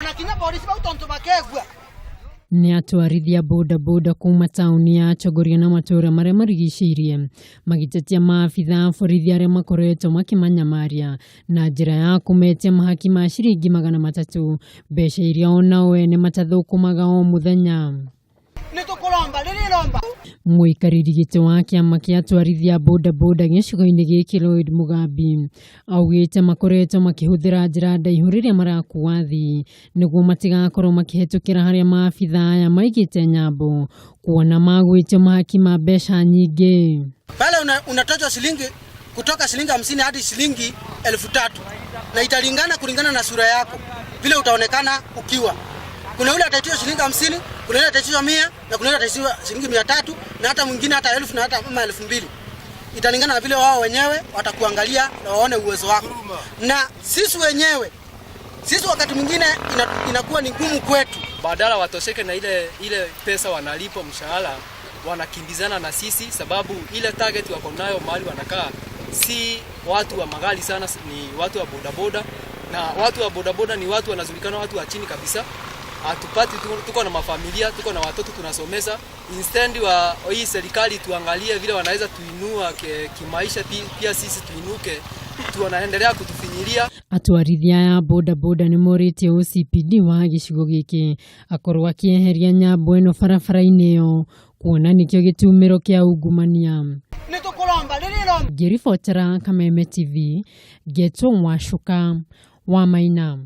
Ona kinya polisi bau tontu bakegua. Nĩ atwarithia bodaboda kuma taũni ya Chogoria na matũũra marĩa marigicĩirie magĩtetia maabitha a borithi arĩa makoretwo makĩmanyamaria na njĩra ya kũmetia mahaki ma ciringi 300, mbeca iria onao ene matathũkũmaga o mũthenya. Nĩtũkũromba rĩrĩromba. Mũikarĩri gĩtĩ wa kĩama kĩa atwarithia bodaboda gĩcigo-inĩ gĩkĩ Lloyd Mugambi augĩte makoretwo makĩhũthĩra njĩra ndaihu rĩrĩa marakua athii nĩguo matigakorwo makĩhetũkĩra harĩa maabitha aya maigĩte nyambo kuona magwĩtio mahaki ma mbeca nyingĩ. Pale unatozwa shilingi kutoka shilingi 50 hadi shilingi 3000 na italingana kulingana na sura yako vile utaonekana ukiwa. Kuna yule ataitiwa shilingi 50, kuna yule ataitiwa 100 na kuna yule ataitiwa shilingi 300 na hata mwingine hata 1000 na hata kama 2000. Italingana na vile wao wenyewe watakuangalia na waone uwezo wako. Na sisi wenyewe, sisi wakati mwingine inakuwa ni ngumu kwetu. Badala watosheke na ile pesa wanalipwa mshahara, wanakimbizana na sisi sababu ile target wako nayo mahali wanakaa si watu wa magari sana, ni watu wa bodaboda, na watu wa bodaboda ni watu wanajulikana, watu wa chini kabisa. Hatupati, tuko na mafamilia, tuko na watoto tunasomesa. Instead wa hii serikali tuangalie vile wanaweza tuinua kimaisha, pia sisi tuinuke, tunaendelea kutufinyilia. Atwarithia aya bodaboda nĩ morĩtie OCPD wa gĩcigo gĩkĩ akorwo akĩeheria nyambo ĩno barabara-inĩ ĩyo kuona nĩkĩo gĩtumĩro kĩa ungumania. Nĩtũkũromba rĩrĩromba. Ngĩribotera Kameme TV, Ngetwo Wacuka wa Maina.